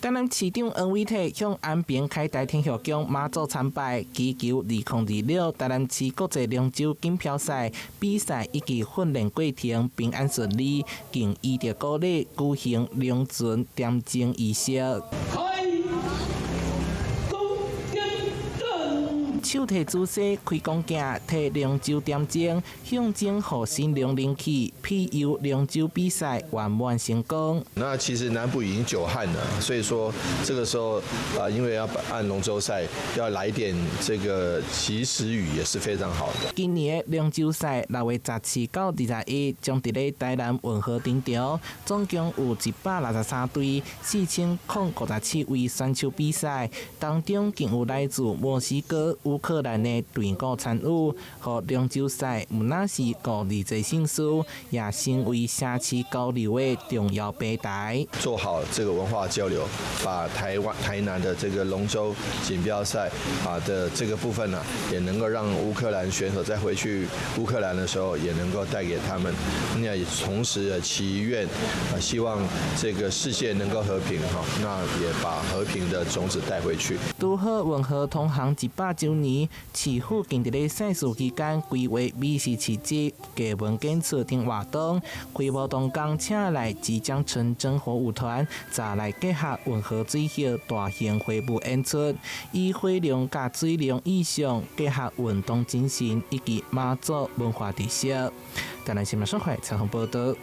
台南市長黃偉哲向安平凱達天后宮媽祖參拜，祈求2026台南市國際龍舟錦標賽比賽以及訓練過程平安順利，更依著古禮舉行龍船點鐘儀式。開工點燈。手提主勢開講鏡，提龍舟點鐘，象徵予神龍靈氣，庇佑龍舟比賽圓滿成功。那其實南部已經久旱了，所以說這個時候啊，因為要辦龍舟賽，要來點這個及時雨也是非常好的。今年的龍舟賽6月17到21，將佇咧台南運河登場，總共有163隊，4057位選手比賽，當中更有來自墨西哥、烏克蘭的隊伍參與，予龍舟賽毋但是國際盛事，也成為城市交流的重要平台。做好這個文化交流，把台灣台南的這個龍舟錦標賽啊的這個部分呢，也能夠讓烏克蘭選手再回去烏克蘭的時候，也能夠帶給他們。那也同時祈願啊，希望這個世界能夠和平哈，那也把和平的種子帶回去。拄好運河通航100週年，市府更佇咧賽事期間規劃美食市集、藝文演出等活動，開幕當天請來即將成真火舞團，再來結合運河水域大型火舞演出，以火龍佮水龍意象結合運動精神以及媽祖文化特色。台南新聞小會採訪報道。